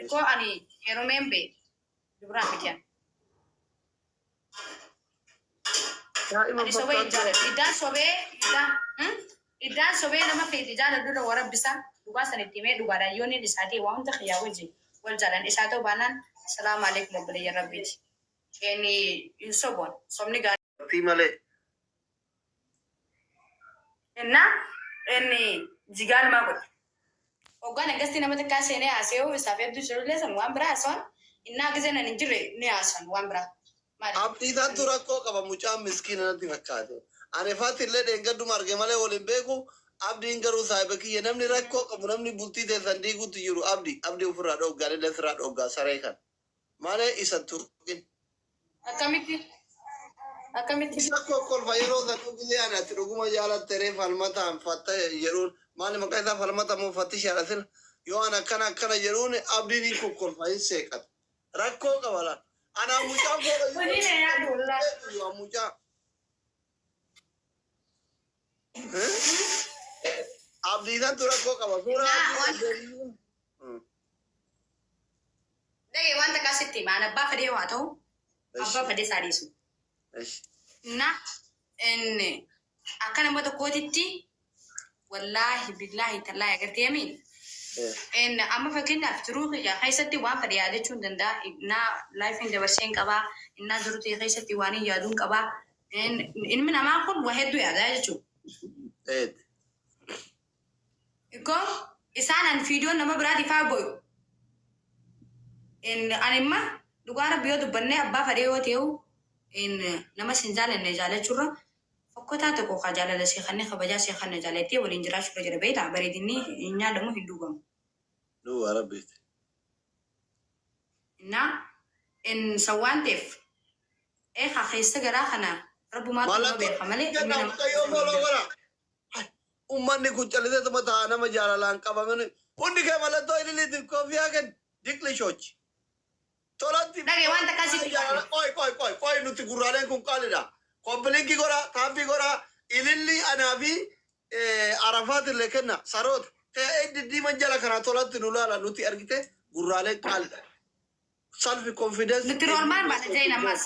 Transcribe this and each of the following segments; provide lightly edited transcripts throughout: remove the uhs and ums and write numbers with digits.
Ikkoo ani heerumeen bee dubraa miti ani. Daa'ima Ani sobee hin fakkaattu. jaaladhu. Iddaan sobee iddaan iddaan sobee nama feete jaaladhu irra warabbisa dhugaa san itti himee dhugaadhaan yoon inni isaa ta'e waa hunda kiyyaa wajjin wal jaalan isaa ta'uu baannaan salaamu alaikum obboleeyyan rabbiiti. Inni hin soboon sobni gaarii. Tii malee. Innaa inni jigaalumaa godhe. Hoggaan akkasitti nama xiqqaa seenee haasa'u isaaf hedduu jirullee san waan biraa haasa'an innaa gizeen ani hin jirre ni haasa'an waan biraa. Maali? Abdiisaantu rakkoo qaba mucaan miskiina natti fakkaate. Ani fati illee dheengadduma arge malee wal hin beeku Abdiin garuu saahiba kiyya namni rakkoo qabu namni bultii teessan diigutti jiru Abdi Abdi ofirraa dhoogga anillee sirraa dhooggaa saree kana malee isa hin tuqin. Akkamitti? Akkamitti? Isa kokkolfa yeroo sanuu gisee ani ati dhuguma jaalatte ree falmataan fatta jedhuun maali maqaa isaa falmata moo fattishaadha sila yoo an akkana akkana jedhuun abdiin hin kokkolfa hin seeqata rakkoo qaba laal anaa mucaan foodha Hojii na yaadu wallaahi. yoo mucaa abdii santu rakkoo qaba suuraa Naa abdii waan qabdee dhagee waan takkaa sitti hima. An abbaa fedhee haa ta'u abbaa Eshi fedhee isaa dhiisu. eshi Na inni akka nama tokkootitti wallaahi billaahi tallaahi agartee mi Eh. Inni amma fakkeenyaaf jiruu kiyya keessatti waan fedhe yaadachuu hin danda'a. Innaa laayifiin dabarsee hin qabaa. Innaa jiruu tiyya keessatti waan hin yaaduu hin qabaa. Ilmi namaa kun waa hedduu yaadaa jechuudha. Eh. Ikkoo isaan an fiidiyoon nama biraatiif haa boyu. Ani imma dhugaa rabbi yoo dubbannee abbaa fedhee yoo ta'u nama sin jaalanne jaalachuurra fokkotaa tokko ka jaalala see kanne kabajaa see kanne jaalattee waliin jiraachuurra jira beektaa bareedinni hin nyaadamu hin dhugamu. Dhugaa rabbiiti. Innaa san waan ta'eef eekaa keessa garaa kana rabbumaatu nama Mallattoo beeka malee ilmi kenna namaa mucayyoo keessa hin foloo jiru. godha. Ummanni kun calliseetuma ta'a nama jaalalaan qabaman hundi kee mallattoo ililiitiif koofiyaa kenni diqlishoochi. Tolatti Dhagee waan takkaa sitti jaalala qaale. qoy qoy qoy qoy nuti gurraaleen kun qaalidha. Kompilinki godha taappii godha ililli anaa fi arafaat illee kenna saroota. Ta'ee diddiiman jala kanaa tolatti nu laala nuti argite gurraaleen qaalidha. Self confidence Nuti roolmaan baana jeen ammas.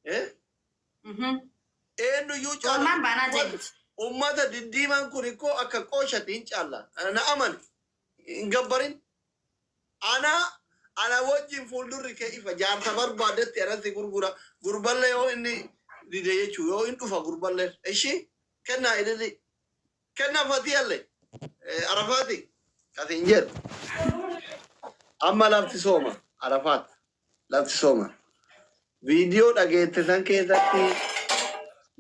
Eh? Eenyuyyuu caala. Roolmaan baanaa jeen. Ummata diddiimaan kun ikkoo akka qooshati hin caalla. Na amani. Hin gabbarin. Ana ana wajjin fuuldurri kee ifa jaarsa barbaadetti anatti gurgura. Gurballee yoo inni dide jechuu yoo hin dhufa gurballee. Ishi kennaa ililli. Kennaa fatiyallee. Arafaati. Kasin jedhu. Amma lafti sooma. Arafaat. Lafti sooma. Viidiyoo dhageette san keessatti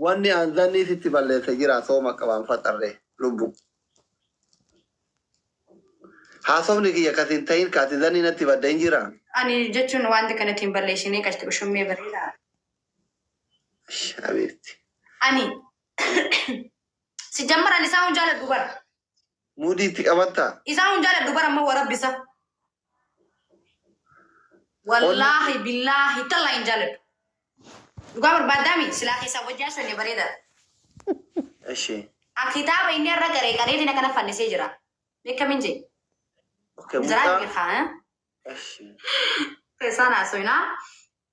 wanni anzannii sitti balleesse jira sooma qabaan faxarree lubbu. Haasofni kiyya kas hin ta'in kaati zannii natti badda hin jira. Ani jechuun wanti kanatti hin balleessinee qashti ushummee bareedaa. Habiibti. Ani si jammaran isaa hun jaaladhu bara. Muudii itti qabattaa? Isaa hun jaaladhu bara amma warabbisa. Wallaahi billaahi tallaa hin jaaladhu. Dhugaa barbaaddaami silaa keessaa wajjin sonne bareeda. Eshi. An kitaaba inni irra qaree qareetiin akkana fannisee jira. Beekamin jee. Okay, Jaraa mucaa. beekaa. Eshi. Keessaan haasofnaa.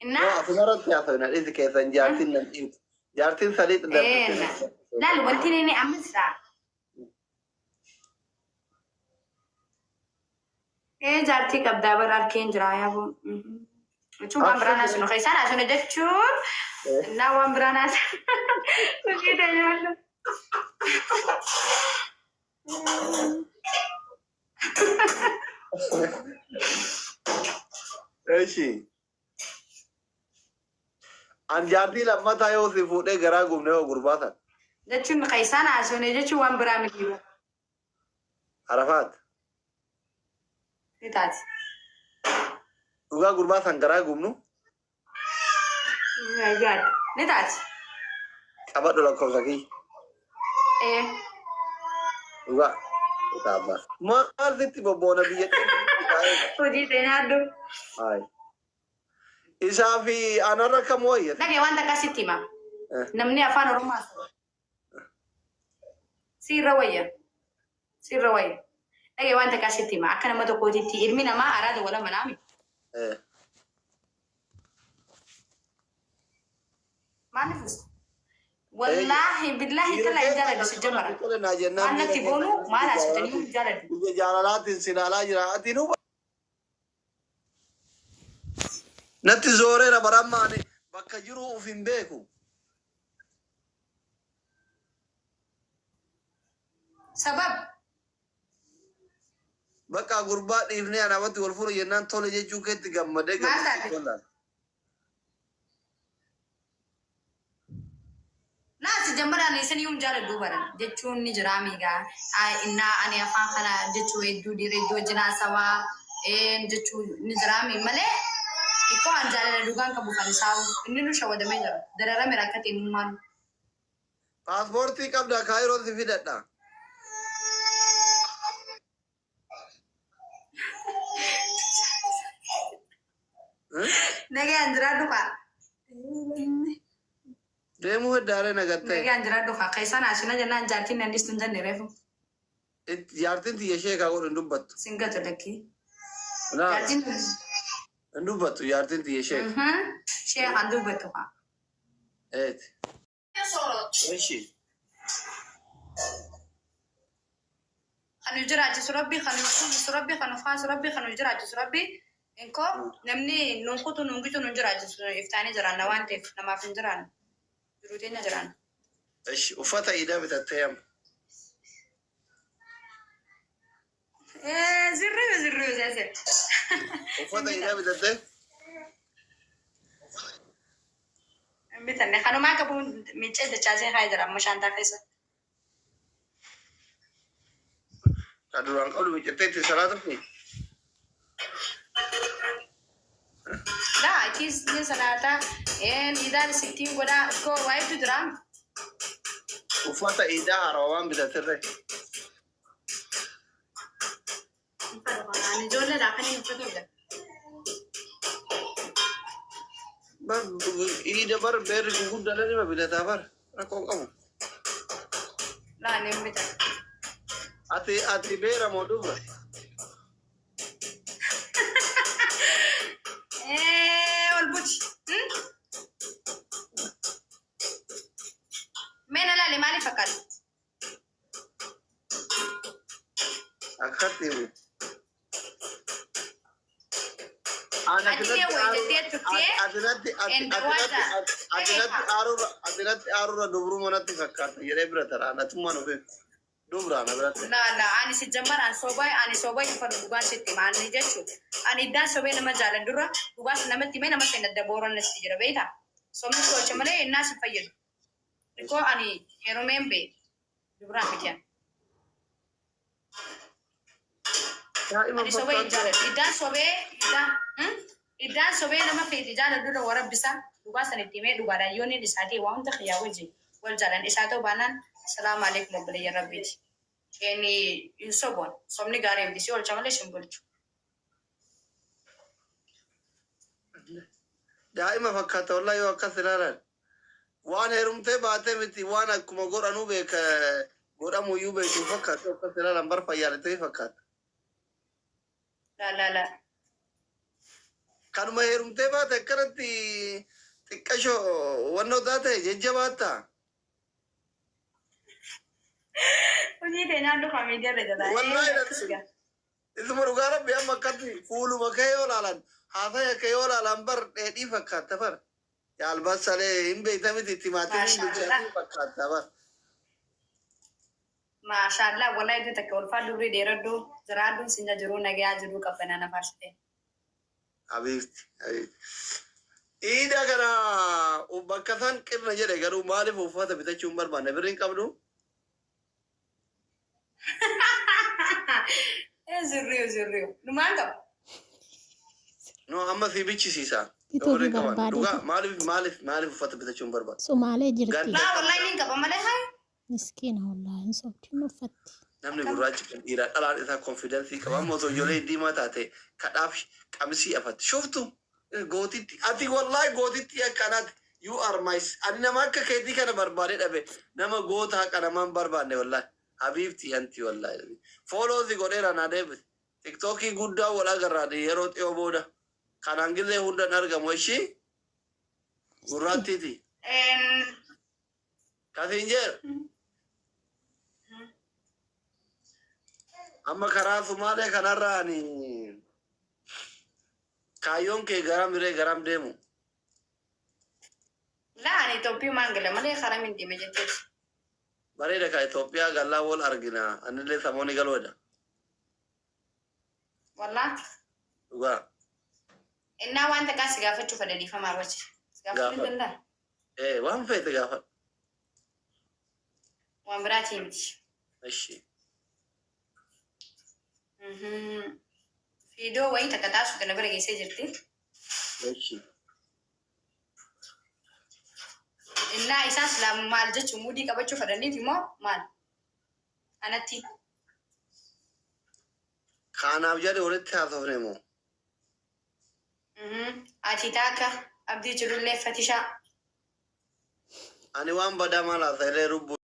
Innaa Yoo asumarratti haasofna dhiisi keessan jaartiin nan dhiitu. Jaartiin saliix Een. Laal wanti inni amma silaa. Ee jaartii qabdaa bara harkeen jira yaaboo. Jechuun waan biraa naasinu keessaan haasofna jechuun innaa waan biraa naasinu. Hojii tajaajila. Eshi. An jaartii lammataa yoo si fuudhee garaa gubne yoo gurbaa sana. Jechuun keessaan haasofne jechuun waan biraa miti. Arafaat. Ni taati. Dhugaa gurbaa san garaa gubnu Yaada. Ni taati. qabadhu lakkoofsa kiyya. Ee. Dhugaa. Dhugaa abbaa. Maal sitti bobboona biyya Hojii seenaa Hayi. Isaa fi anarra kam wayya? Dhagee waan takka sitti hima. Eh. Namni afaan Oromoo haasa'u. Siirra wayya. Siirra wayya. Dhagee waan takka sitti hima. Akka nama tokkootitti ilmi namaa araada wala manaami. Maaliif usta? Wallaahi billaahi tala hin jaaladhu si jamara. Waan natti boonu maal haasoftan hin jaaladhu. Ija jaalalaatiin si ilaalaa jira. Ati nu natti zooreera barammaani bakka jiru uf hin beeku. Sabab Bakka gurbaa dhiifnee anaafatti wal fuudha jennaan tole jechuu keetti gammadee Maal taate? gammadee. Naa si jammaraan isin yoom jaaladhu baran jechuun ni jira miigaa. Innaa ani afaan kana jechuu hedduu dhiira hedduu wajjin haasawaa jechuu ni jira mii malee ikoo an jaalala dhugaan qabu kan isaa inni nu shawadamee jira. Dararame rakkate eenyummaan. Paaspoortii qabda Kaayiroo si fidadha. Nagaan jiraadhu kaa. Deemuu heddaaree nagattee. Nagaan jiraadhu kaa. Keessaan asina jennaan jaartiin nan dhiistu hin jenne reefu. Jaartiin tiyya ishee kaa godhu hin dubbattu. Sin gatu lakkii. Naa Jaartiin. hin dubbattu jaartiin tiyya ishee. Shee kan dubbattu kaa. Eeti. Ishi. Kan nu jiraachisu rabbi, kan nu kuufisu rabbi, kan nu kaasu rabbi, kan nu jiraachisu rabbi. Inkoo namni nuun kutu nuun gitu nu jiraachisu iftaanii jiraanna waan ta'eef namaaf hin jiraannu. Jiruu teenya jiraanna. Ishi uffata iidaa bitattee amma. Zirriyu zirriyu seese. Uffata iidaa bitattee. Hin bitanne kanumaa qabu miiccee dachaasee kaa'ee jira amma shaantaa keessa. Kan duraan qabdu miiccattee itti salaata fi. Laa achiis ni salaataa iidaan sittiin godhaa koo waayibtu jira. Uffata iidaa haarawaa waan bitatirree. Ani ijoolleedhaa kan inni uffatu jira. Iida bar beerri gurguddaan nima bitataa bar rakkoo hin qabu. Laa ani hin bitan. Ati beera moo dubra? Ol buti. Mee na laali maaliif fakkaata? Akkatti himi. Ati wayii jettee turtee Atinatti aarurra dubruma natti fakkaata jedhee bira tara anatummaan ofi dubra ana biratti. La la ani si jammar an sobaa ani sobaa hin fadhu dhugaan sitti hima ani jechuudha. Ani iddaan sobee nama jaaladhurra dhugaas namatti himee nama seenadda booranna si jira beektaa? Sobni tolcha malee innaa si fayyadu. Ikoo ani heerumeen bee dubraan miti ani. Daa'ima Ani sobee hin fakkaata. jaaladhu. Iddaan sobee iddaan iddaan sobee nama feeti jaaladhurra warabbisa dhugaa san itti himee dhugaadhaan yoo inni isaa ta'e waan hunda kiyyaa wajjin wal jaalan isaa ta'uu baannaan salaamu alaikum obboleeyyan rabbiiti. Inni hin soboon sobni gaarii miti si oolcha malee si hin bulchu. Daa'ima fakkaata wallahi yoo akkas ilaalan. Waan heerumtee baatee miti waan akkuma godhanuu beeka godhamuyyuu beeku fakkaata akkas ilaalan bar fayyaalatee fakkaata. La la la. Kanuma heerumtee baate akkanatti xiqqashoo wannoo taate jajjabaatta. Hojii tee nyaadhu kan miidiyaa irra jira. Wallahi isuma dhugaa rabbi amma akkatti fuuluma kee yoo ilaalan haasaya kee yoo ilaalan bar dheedhii fakkaata bar. Yaalbasalee hin beekta miti timaatimii Maashaallah. bilchaatii fakkaata bar. Maashaallah wallahi iddoo takka ulfaa dubrii dheeradhu jiraadhuun sinja jiruu nagayaa jiruu qabbanaa na faarsite. Habiibti. Habiibti. Iida kana bakka san qirna jedhe garuu maaliif uffata bitachuu hin barbaanne birri hin qabdu? Zirriyu zirriyu. Dhumaan qaba. No amma si bichisiisa. Bituu Birri hin qaban. barbaade. Dhugaa maaliif maaliif maaliif uffata bitachuu hin barbaanne? Sumaalee jirti. Ganda. Laa wallahi niin qaba malee haa. Miskiina wallaahi hin sobdi hin uffatti. Namni gurraachi kun dhiira dhalaan isaa confidence qaba. Amma osoo ijoollee diimaa taate kadhaaf qamisii afatti. Shuftu gootitti ati wallahi gootitti akkanaati. You are my ani nama akka keetii kana barbaade dhabe nama goota haqa namaan barbaanne wallahi. Habiibti anti wallaahi. Follow si godheera naa deebise. Tiktookii guddaa wal agarraa yeroo xiyoo booda. Kanaan gizee hundan argamu ishii gurraattiiti. Kasiin jedhu. Amma karaa Sumaalee kanarraa ani kaayyoon kee garam iree garam deemu? Laa, ani Itoophiyaa gala malee karaa min deeme jetteeti. Bareeda ka Itoophiyaa gallaa wal argina. Anillee samoonni galuudha. Wallaa. Dhugaa. Innaa waan takkaa si gaafachuu fedha dhiifamaa wajji. Si gaafachuu hin Gaafadhu. danda'a? Ee, waan feete gaafadhu. Waan biraatii miti. Ishi. Fiidoo wayii takka taasuu kana bira geessee jirti. Ishi. Innaa isaan silaa maal jechuun mudii qabachuu fedhaniif immoo maal? Anatti. Kanaaf jedhe walitti haasofne moo? Ati taaka abdii jirullee fatishaa. Ani waan badaa maal haasa'ee lubbuu.